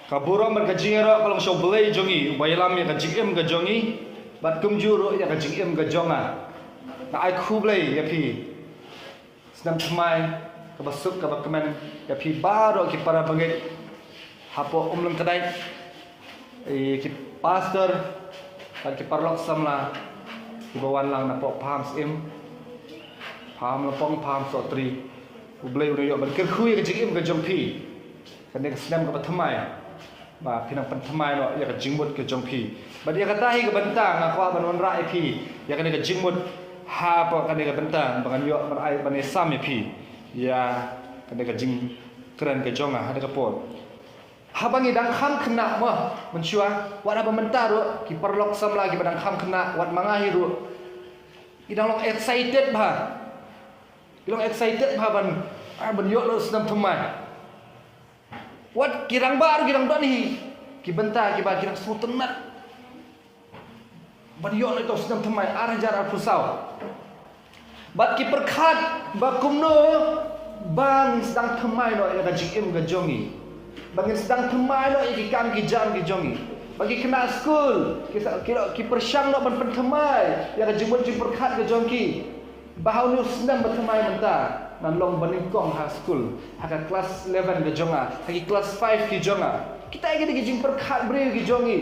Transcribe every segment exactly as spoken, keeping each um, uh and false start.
Ka burom bad ka jingïaroh ka long sha U Blei jong ngi, uba ïalam ïa ka jingim ka jong ngi, bad kumjuh ruh ïa ka jingim ka jong nga. Nga ai khublei ïa phi. Snem thymmai kaba suk kaba kmen ïa phi baroh ki para bangeit hapoh Umlyngkdait, ïa ki pastor bad ki paralok samla kiba wan lang napoh Pahamsyiem, Pahamlympong, Pahamsohtrei. U Blei un ïoh ban kyrkhu ïa ka jingim ka jong phi. Kane ka snem kaba thymmai, ba phi nang pynthymmai noh ïa ka jingmut ka jong phi. Bad ïa kata hi ka bynta nga kwah ban wanrah ïa phi ïa kane ka jingmut hapoh kane ka bynta, ba ngan ïoh ban ai ban ïasam ïa phi ïa kane ka jingkren ka jong nga ha kane ka por. Haba ngi dang kham khynnah mo, mynshuwa, wat haba mynta ruh, ki paralok samla kiba dang kham khynnah, wat ma nga hi ruh, ngi dang long excited bha. Ngi long excited bha ban, ah, ban ïoh lut snem thymmai. Wat ki rangbah ruh ki dang don hi ki bynta kiba ki dang sngewtynnat ban ïoh lut ïa u snem thymmai ar hajar arphew saw. Bad ki pyrkhat ba kumno ba ngin sdang thymmai noh ïa ka jingim ka jong ngi, ba ngin sdang thymmai noh ïa ki kam ki jam ki jong ngi. Ba ki khynnah skul ki sa-, ki, ki pyrshang noh ban pynthymmai ïa ka jingmut jingpyrkhat ka jong ki. Ba ha une u snem ba thymmai mynta ngan long ba nyngkong ha skul, ha ka klas eleven ka jong nga, ha ki klas five ki jong nga. Kita ki dei ki jingpyrkhat briew ki jong ngi.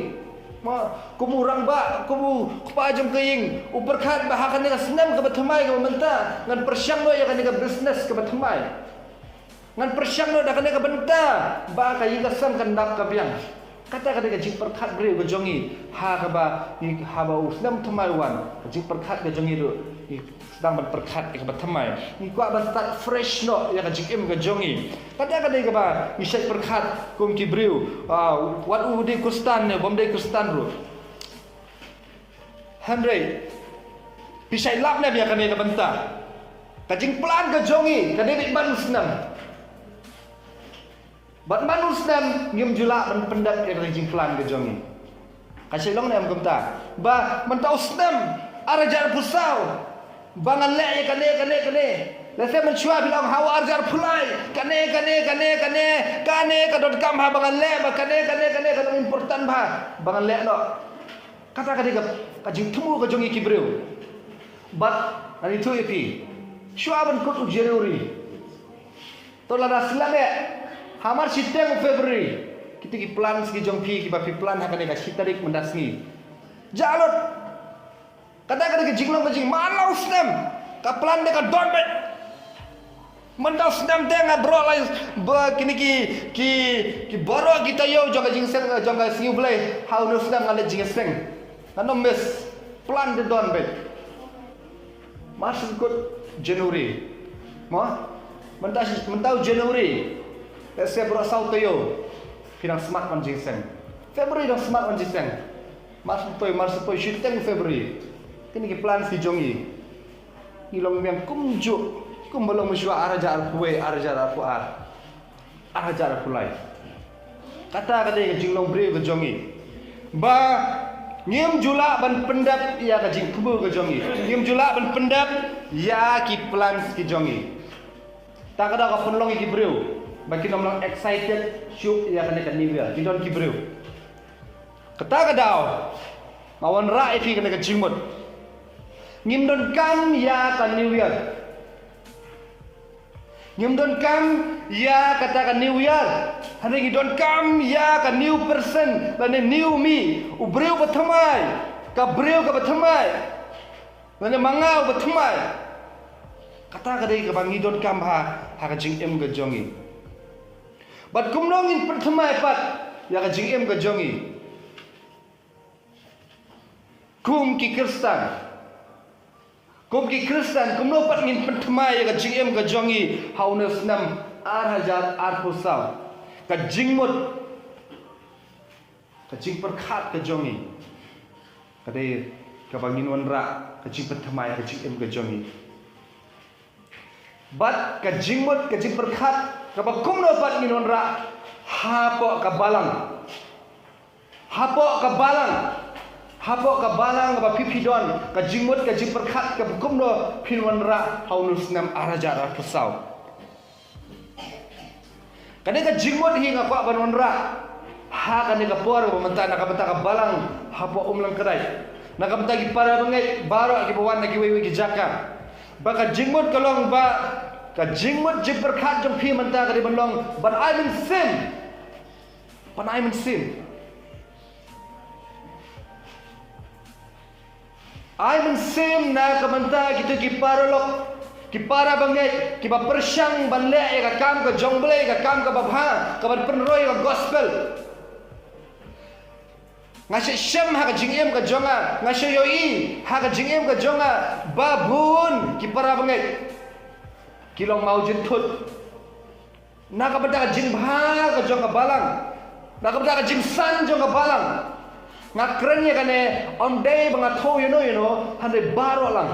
Mo, kum u rangbah, kum u kpa jong ka ïing, u pyrkhat ba ha kane ka snem kaba thymmai kaba mynta ngan pyrshang noh ïa kane ka business kaba thymmai. Ngan pyrshang noh da kane ka bynta ba ka ïing ka sem kan dap ka biang. Kata ka dei ka jingpyrkhat briew ka jong ngi, ha kaba, haba u snem thymmai u wan, ka jingpyrkhat ka jong ngi ruh ngi sdang ban pyrkhat ïa kaba thymmai. Ngi kwah ban start fresh noh ïa ka jingim ka jong ngi. Kata ka dei kaba ngi shait pyrkhat kum ki briew, ah, wat u dei Khristan ne bym dei Khristan ruh. Hynrei phi shait lap ne ïa kane ka bynta. Ka jingplan ka jong ngi ka dei beit ban u snem. Bad man u snem ngim ju lah ban pyndep ïa ka jingplan ka jong ngi. Ka shu long ne em kumta? Ba mynta u snem ar hajar arphew saw ba ngan leh ïa kane, kane, kane. Lehse mynshuwa phi long ha u ar hajar arphew lai, kane, kane, kane, kane, kane ka donkam ha ba ngan leh, ba kane, kane, kane ka long important bha ba ngan leh noh. Kata ka dei ka, ka jingthmu ka jong ngi ki briew. Bad ngan ïathuh ïa phi, shuwa ban kut u January, to lada sdang eh, hamar shiteng u February, kita ki plans ki jong phi kiba phi plan ha kane ka shi tarik mynta sngi, jah lut. Kata ka dei ka jinglong ka jingman la u snem. Ka plan dei ka don beit. Mynta u snem te nga baroh lai ba kine ki, ki, ki baroh ki taïew jong ka jingseng, jong ka sngi U Blei, ha une u snem nga leit jingïaseng. Ngan ym miss. Plan te don beit. Mar shu kut January. Mo? Mynta, mynta u January. Lehse baroh saw taïew phi dang smat wan jingïaseng. February dang smat wan jingïaseng. Mar shu poi, mar shu poi, shiteng February. Kine ki plans ki jong ngi, ngi long biang kumjuh kumba long mynshuwa ar hajar arphew wei, ar hajar arphew ar, ar hajar arphew lai. Kata ka dei ka jinglong briew ka jong ngi. Ba ngim ju lah ban pyndep ïa ka jingthmu ka jong ngi. Ngim ju lah ban pyndep ïa ki plans ki jong ngi. Ta ka daw ka pynlong ïa ki briew ba kin ym long excited shuh ïa kane ka New Year. Ki don ki briew. Kata ka daw nga wanrah ïa phi kane ka jingmut. Ngim donkam ïa ka New Year. Ngim donkam ïa kata ka New Year. Hynrei ngi donkam ïa ka new person lane new me, u briew ba thymmai, ka briew kaba thymmai. Lane ma nga uba thymmai. Kata ka dei kaba ngi donkam ha, ha ka jingim ka jong ngi. Bad kumno ngin pynthymmai pat ïa ka jingim ka jong ngi kum ki Khristan? Kum ki Khristan, kumno pat ngin pynthymmai ïa ka jingim ka jong ngi ha une u snem ar hajar arphew saw? Ka jingmut, ka jingpyrkhat ka jong ngi ka dei kaba ngin wanrah ka jingpynthymmai ka jingim ka jong ngi. Bad ka jingmut, ka jingpyrkhat kaba kumno pat ngin wanrah hapoh ka balang. Hapoh ka balang. Hapoh ka balang kaba phi phi don, ka jingmut, ka jingpyrkhat kaba kumno phin wanrah ha une u snem ar hajar arphew saw. Kane ka jingmut hi nga kwah ban wanrah Ha kane ka por ba mynta na ka bynta ka balang hapoh Umlang Kdai, na ka bynta ki para bangeit baroh kiba wan na kiwei wei ki jaka, ba ka jingmut ka long ba ka jingmut jingpyrkhat jong phi mynta ka dei ban long ban ai mynsiem. Ban ai mynsiem. Ai mynsiem na ka bynta kito ki paralok, ki para bangeit kiba pyrshang ban leh ïa ka kam ka jong U Blei, ka kam kaba bha, ka ban pynroi ïa ka gospel. Nga shem ha ka jingim ka jong nga, nga shu ïohi ha ka jingim ka jong nga ba bun ki para bangeit ki long mawjynthut na ka bynta ka jingbha ka jong ka balang, na ka bynta ka jingsan jong ka balang. Nga kren ïa kane ym dei ba nga thew ïano ïano, hynrei baroh lang.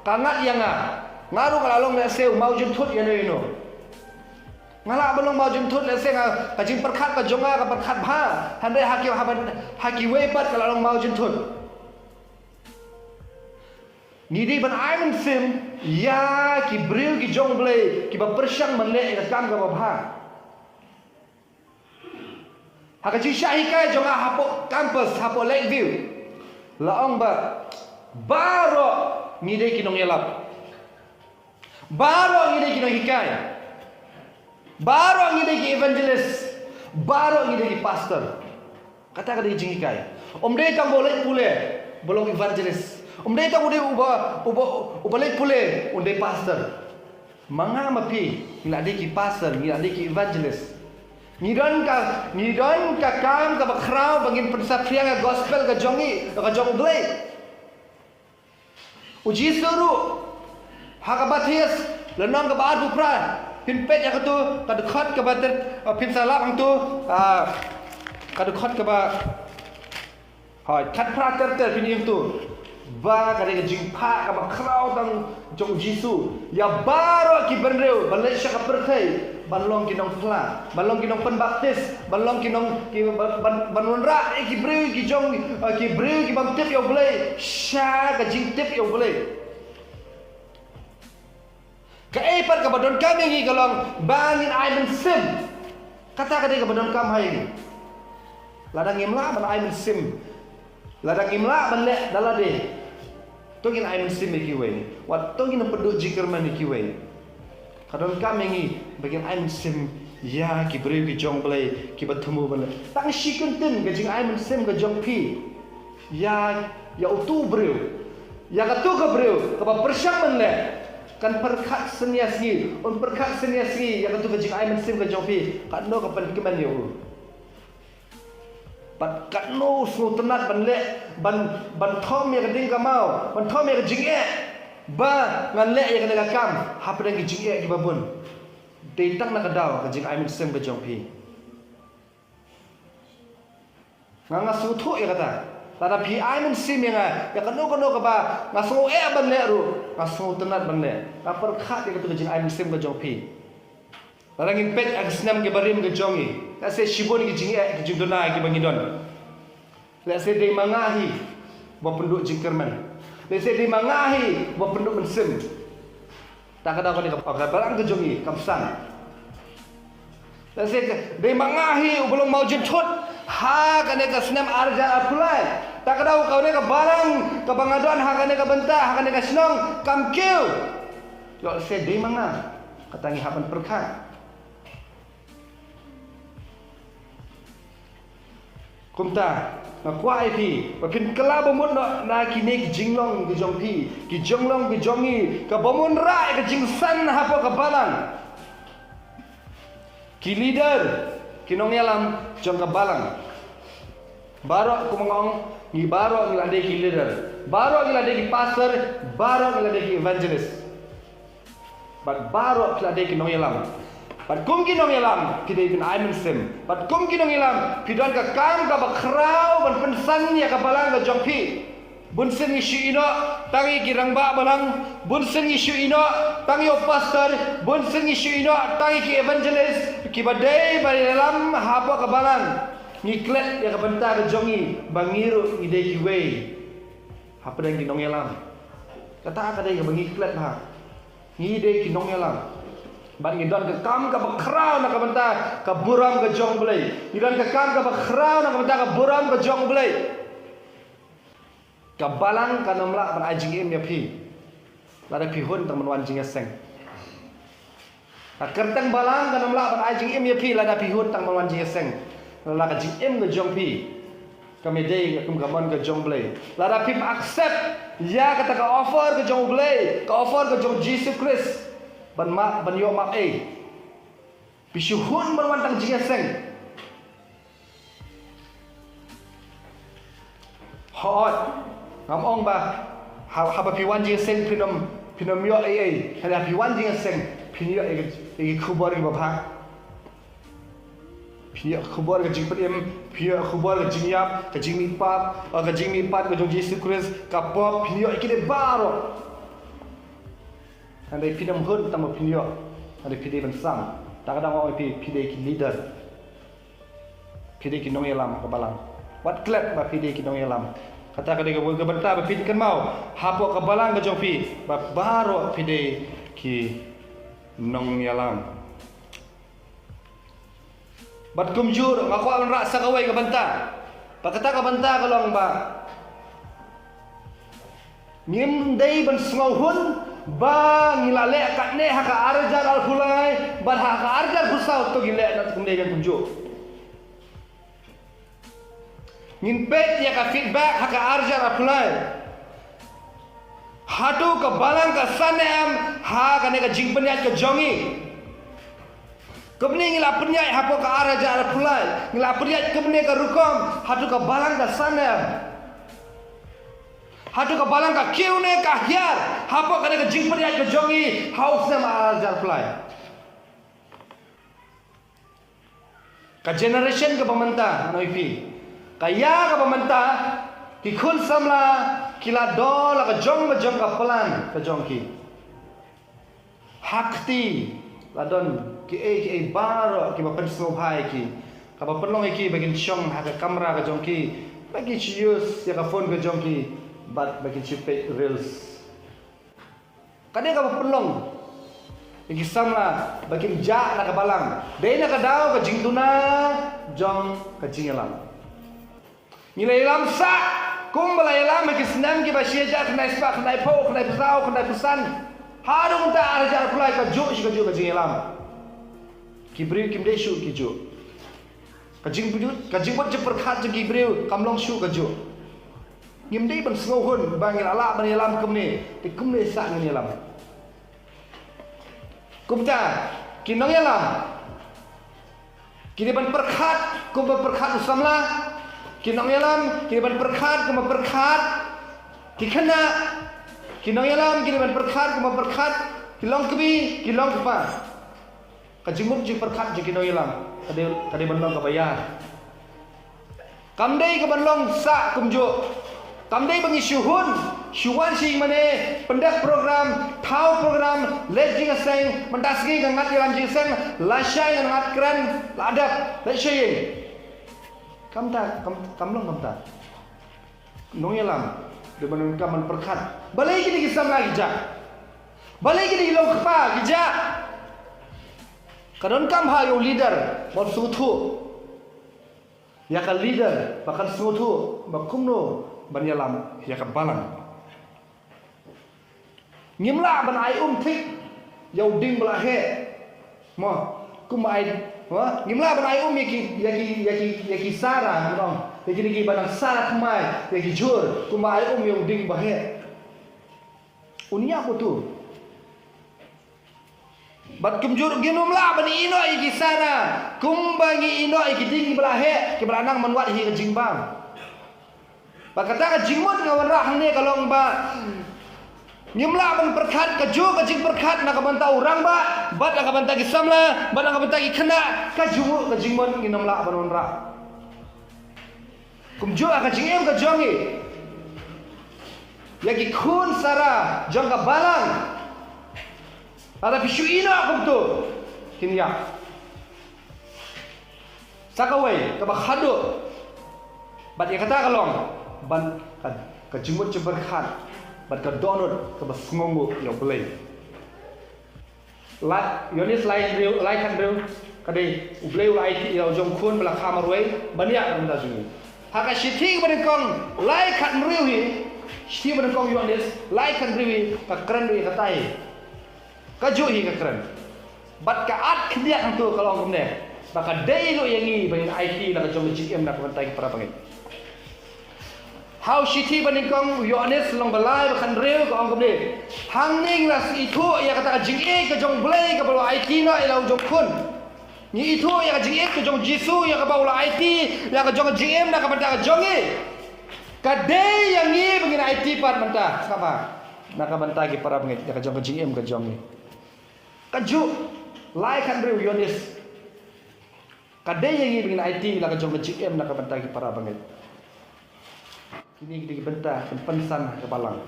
Ka ngat ïa nga, nga ruh nga la long lehse u mawjynthut ïano ïano. Nga lah ban long mawjynthut lehse, nga, ka jingpyrkhat ka jong nga ka pyrkhat bha, hynrei ha ki, ha ban, ha kiwei pat ka la long mawjynthut. Ngi dei ban ai mynsiem ïa ki briew ki jong U Blei kiba pyrshang ban leh ïa ka kam kaba bha. Ha ka jingshah hikai jong nga hapoh campus, hapoh Lakeview, la ong ba baroh ngi dei ki nongïalap, baroh ngi dei ki nonghikai, baroh ngi dei ki evangelist, baroh ngi dei ki pastor. Kata ka dei jinghikai. Ym dei tang uba leit pule ba long evangelist. Ym dei tang uba, uba, uba, uba leit pule un dei pastor. Ma nga ma phi ngi la dei ki pastor, ngi la dei ki evangelist. Ngi don ka, ngi don ka kam kaba khraw ba ngin pynsaphriang ïa ka gospel ka jong ngi, ka jong U Blei. U Jisu ruh ha ka Mathaios lynnong kaba arphew phra, phin peit ïa kato ka dkhot kaba ter, ah, phin sa lap hangto, ah, ka dkhot kaba, hooid, khatphra ter ter, phin ïohi hangto ba ka dei ka jingphah kaba khraw tang jong u Jisu ïa baroh ki briew ban leit sha ka pyrthei ban long ki nongphla, ban long ki nongpynbaptis, ban long ki nong, ki, ban, ban, ban wanrah ïa ki briew ki jong, eh, ki briew ki bym tip ïa U Blei sha ka jingtip ïa U Blei. Kaei pat kaba donkam ïa ngi ka long ba ngin ai mynsiem. Kata ka dei kaba donkam ha ïa ngi. Lada ngim lah ban ai mynsiem, lada ngim lah ban leh da lade, to ngin ai mynsiem ïa kiwei, wat to ngin pynduh jingkyrmen ïa kiwei. Ka donkam ïa ngi ba ngin ai mynsiem ïa ki briew ki jong U Blei kiba thmu ban leh. Tang shi kyntien ka jingai mynsiem ka jong phi ïa, ïa uto u briew, ïa kato ka briew kaba pyrshang ban leh, kan pyrkhat sien ïa sngi, un pyrkhat sien ïa sngi ïa kato ka jingai mynsiem ka jong phi, katno ka pynkmen ïa u. Bad katno u sngewtynnad ban leh, ban, ban thom ïa ka ding ka maw, ban thom ïa ka jingeh ba ngan leh ïa kane ka kam hapdeng ki jingeh kiba bun. Dei tang na ka daw ka jingai mynsiem ka jong phi. Nga, nga sngewthuh ïa kata. Lada phi ai mynsiem ïa nga ïa kano kano kaba nga sngew eh ban leh ruh, nga sngewtynnad ban leh. Nga pyrkhat ïa kato ka jingai mynsiem ka jong phi. Lada ngin peit ha ki snem kiba rim ka jong ngi, ka seh shibun ki jingeh ki jingduna kiba ngi don. Lehse dei ma nga hi ba pynduh jingkyrmen. Lehse dei ma nga hi ba pynduh mynsiem. Ta ka daw kane ka, ka balang ka jong ngi kam san. Lehse dei ma nga hi uba long mawjynthut ha kane ka snem ar hajar arphew lai. Ta ka daw kane ka balang kaba nga don ha kane ka bynta, ha kane ka shnong kam kiew. Lehse dei ma nga. Kata ngi hap ban pyrkhat. Kumta nga kwah ïa phi ba phin kylla ba mut noh na kine ki jinglong ki jong phi, ki jinglong ki jong ngi, kaba wanrah ïa ka jingsan hapoh ka balang. Ki leader, ki nongïalam jong ka balang. Baroh kumba nga ong, ngi baroh ngi la dei ki leader, baroh ngi la dei ki pastor, baroh ngi la dei ki evangelist. Bad baroh phi la dei ki nongïalam. Bad kum ki nongïalam phi dei ban ai mynsiem. Bad kum ki nongïalam phi don ka kam kaba khraw ban pynsan ïa ka balang ka jong phi. Bunsien ngi shu ïehnoh tang ïa ki rangbah balang. Bunsien ngi shu ïehnoh tang ïa u pastor. Bunsien ngi shu ïehnoh tang ïa ki evangelist kiba dei ban ïalam hapoh ka balang. Ngi klet ïa ka bynta ka jong ngi ba ngi ruh ngi dei kiwei hapdeng ki nongïalam. Kata ka dei kaba ngi klet ha. Ngi dei ki nongïalam. Bad ngi don ka kam kaba khraw na ka bynta ka burom ka jong U Blei. Ngi don ka kam kaba khraw na ka bynta ka burom ka jong U Blei. Ka balang kan ym lah ban ai jingim ïa phi lada phi hun tang ban wan jingïaseng. Ka kyrteng balang kan ym lah ban ai jingim ïa phi lada phi hun tang ban wan jingïaseng. Lada ka jingim ka jong phi kam ïadei kum ka mon ka jong U Blei, lada phim accept ïa kata ka offer ka jong U Blei, ka offer ka jong Jisu Khrist, ban map, ban ïoh map ei, phi shu hun ban wan tang jingïaseng. Hooid, ngam ong ba ha, haba phi wan jingïaseng phin ym, phin ym ïoh ei ei. Hynrei haba phi wan jingïaseng phin ïoh ei, ei ki khubor kiba bha. Phin ïoh khubor ka jingpynim, phin ïoh khubor ka jingïap, ka jingmihpat, ka jingmihpat ka jong Jisu Khrist, ka pop, phin ïoh ei kine baroh. Hynrei phin ym hun tang ba phin ïoh. Hynrei phi dei ban sam. Ta ka dang ong ïa phi, phi dei ki leader. Phi dei ki nongïalam ka balang. Wat klet ba phi dei ki nongïalam. Kata ka dei ka bynta ba phin kynmaw hapoh ka balang ka jong phi ba baroh phi dei ki nongïalam. Bad kumjuh nga kwah ban rah sa kawei ka bynta. Bad kata ka bynta ka long ba ngim dei ban sngewhun ba ngi la leh katne ha ka ar hajar arphew lai bad ha ka ar hajar arphew saw to ngin leh na kumne kan kumjuh. Ngin peit ïa ka feedback ha ka ar hajar arphew lai. Hato ka balang ka san ne em ha kane ka jingpynïaid ka jong ngi? Kumne ngi la pynïaid hapoh ka ar hajar arphew lai, ngi la pynïaid kumne ka rukom, hato ka balang ka san ne em? Hato ka balang ka kiew ne ka hiar hapoh kane ka jingpynïaid ka jong ngi ha u snem ar hajar arphew lai? Ka generation kaba mynta, ngan ong ïa phi, ka ïa kaba mynta, ki khun samla ki la don la ka jong ba jong ka plan ka jong ki. Ha kti la don kiei kiei baroh kiba pynsngewbha ïa ki, kaba pynlong ïa ki ba kin shong ha ka kamra ka jong ki, ba kin shu use ïa ka phone ka jong ki, bad ba kin shu peit reels. Ka dei kaba pynlong ïa ki samla ba kim jah na ka balang, dei na ka daw ka jingduna jong ka jingïalam. Ngi la ïalam sah kumba la ïalam ha ki snem kiba shi hajar khyndai spah khyndaiphew, khyndaiphew saw, khyndaiphew san, haduh mynta ar hajar arphew lai, kajuh shi kajuh ka jingïalam. Ki briew kim dei shuh kijuh. Ka jingmut, ka jingmut jingpyrkhat jong ki briew kam long shuh kajuh. Ngim dei ban sngewhun ba ngi la lah ban ïalam kumne, te kumne sah ngin ïalam. Kumta ki nongïalam ki dei ban pyrkhat kumba pyrkhat u samla. Ki nongïalam ki dei ban pyrkhat kumba pyrkhat ki khynnah. Ki nongïalam ki dei ban pyrkhat kumba pyrkhat ki longkmie, ki longkpa. Ka jingmut jingpyrkhat jong ki nongïalam ka dei, ka dei ban long kaba ïar. Kam dei ka ban long sah kumjuh. Kam dei ba ngi shu hun, shu wan sha ïingmane, pyndep program, thaw program, leit jingïaseng, mynta sngi ka ngat ïalam jingïaseng, lashai ngan ngat kren, la dep, leit sha ïing. Kamta, kam, kam long kamta. Nongïalam dei ban, kam ban pyrkhat. Balei kine ki samla ki jah? Balei kine ki longkpa ki jah? Ka donkam ha ïa u leader ban sngewthuh ïa ka leader ba kan sngewthuh ba kumno ban ïalam ïa ka balang. Ngim lah ban ai um thik ïa u dieng ba la heh. Mo, kumba ai, mo, ngim lah ban ai um ïa ki, ïa ki, ïa ki, ïa ki sara, mo, ïa ki, ïa ki ba nang sara thymmai, ïa ki jhur, kumba ai um ïa u dieng ba heh. Un ïap utu. Bad kumjuh ngim lah ban ïehnoh ïa ki sara kumba ngi ïehnoh ïa ki dieng ba la heh, kiba la nang ban wad hi ka jingbam. Bad kata ka jingmut nga wanrah hangne ka long ba ngim lah ban pyrkhat kajuh ka jingpyrkhat na ka bynta u rangbah bad na ka bynta ki samla bad na ka bynta ki khynnah, kajuh ka jingmut ngin ym lah ban wanrah. Kumjuh ha ka jingim ka jong ngi ïa ki khun sara jong ka balang, lada phi shu ïehnoh kumto, kin ïap. Sa kawei kaba khatduh bad ïa kata ka long ban ka, ka jingmut jingpyrkhat bad ka dohnud kaba sngewnguh ïa U Blei. Ïoannis lai khathynriew, lai khathynriew, ka dei U Blei u la aiti ïa la u jong u khun ba la kha marwei ban ïaid na ka bynta jong ngi. Ha ka shithi ba nyngkong lai khathynriew hi, shithi ba nyngkong Ïoannis lai khathynriew hi, ka kren ruh ïa kata hi. Kajuh hi ka kren. Bad ka at khyndiat hangto ka long kumne, ba ka dei ruh ïa ngi ba ngin aiti la ka jong ka jingim na ka bynta ki para bangeit. Ha u shithi ba nyngkong u Ïoannis lynnong ba lai ba khathynriew ka ong kumne: Hangne ngi la ithuh ïa kata ka jingïeit ka jong U Blei kaba u la aiti noh ïa la u jong u khun. Ngi ithuh ïa ka jingïeit ka jong U Jisu ïa kaba u la aiti la ka jong ka jingim na ka bynta ka jong ngi. Ka dei ïa ngi ba ngin aiti pat mynta, kaba na ka bynta ki para bangeit, ïa ka jong ka jingim ka jong ngi. Kajuh, lai khathynriew Ïoannis. Ka dei ïa ngi ba ngin aiti la ka jong ka jingim na ka bynta ki para bangeit. Kine ki dei ki bynta ban pynsan ha ka balang.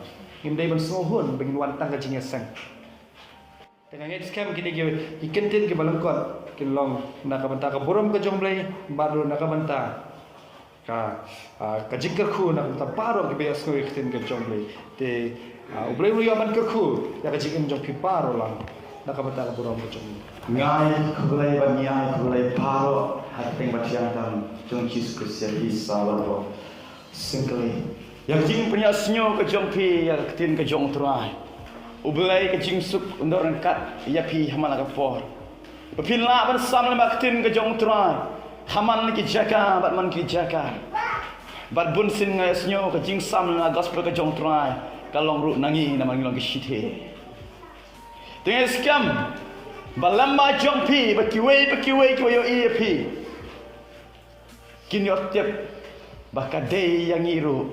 Ngim dei ban sngewhun ba ngin wan tang ka jingïaseng. Te nga ngeit skhem kine ki, ki ktien kiba lyngkot kin long na ka bynta ka burom ka jong U Blei bad ruh na ka bynta ka, ah, ka jingkyrkhu na ka bynta baroh kiba ïohsngew ïa ka ktien ka jong U Blei. Te, ah, U Blei u ïoh ban kyrkhu ïa ka jingim jong phi baroh lang na ka bynta ka burom ka jong U Blei. Nga ai khublei bad ngi ai khublei baroh ha ka kyrteng ba thiang tam jong U Jisu Khrist ïa phi sa baroh. Sngewkmen ïa ka jingpynïasngew ka jong phi ïa ka ktien ka jong U Trai. U Blei ka jingsuk un don ryngkat ïa phi ha man la ka por. Ba phin lah ban sam lem bad ka ktien ka jong U Trai ha man la ki jaka bad man ki jaka. Bad bunsien nga ïasngew ka jingsam lem bad ka gospel ka jong U Trai ka long ruh na ngi namar ngi long ki shithi. Te nga skhem ba lem bad jong phi bad kiwei pa kiwei kiba ïohi ïa phi kin ïoh tip ba ka dei ïa ngi ruh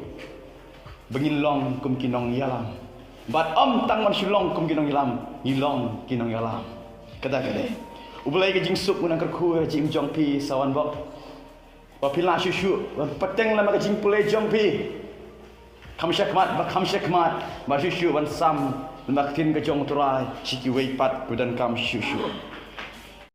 ba ngin long kum ki nongïalam. Bad ym tang ban shu long kum ki nongïalam, ngi long ki nongïalam. Kata ka dei. U Blei ka jingsuk un nang kyrkhu ïa ka jingim jong phi sa wan bok. Ba phi lah shuh shuh ban pateng lem bad ka jingpule jong phi. Kham shakhmat ba kham shakhmat ba shuh shuh ban sam lem bad ka ktien ka jong U Trai sha kiwei pat kiba donkam shuh shuh.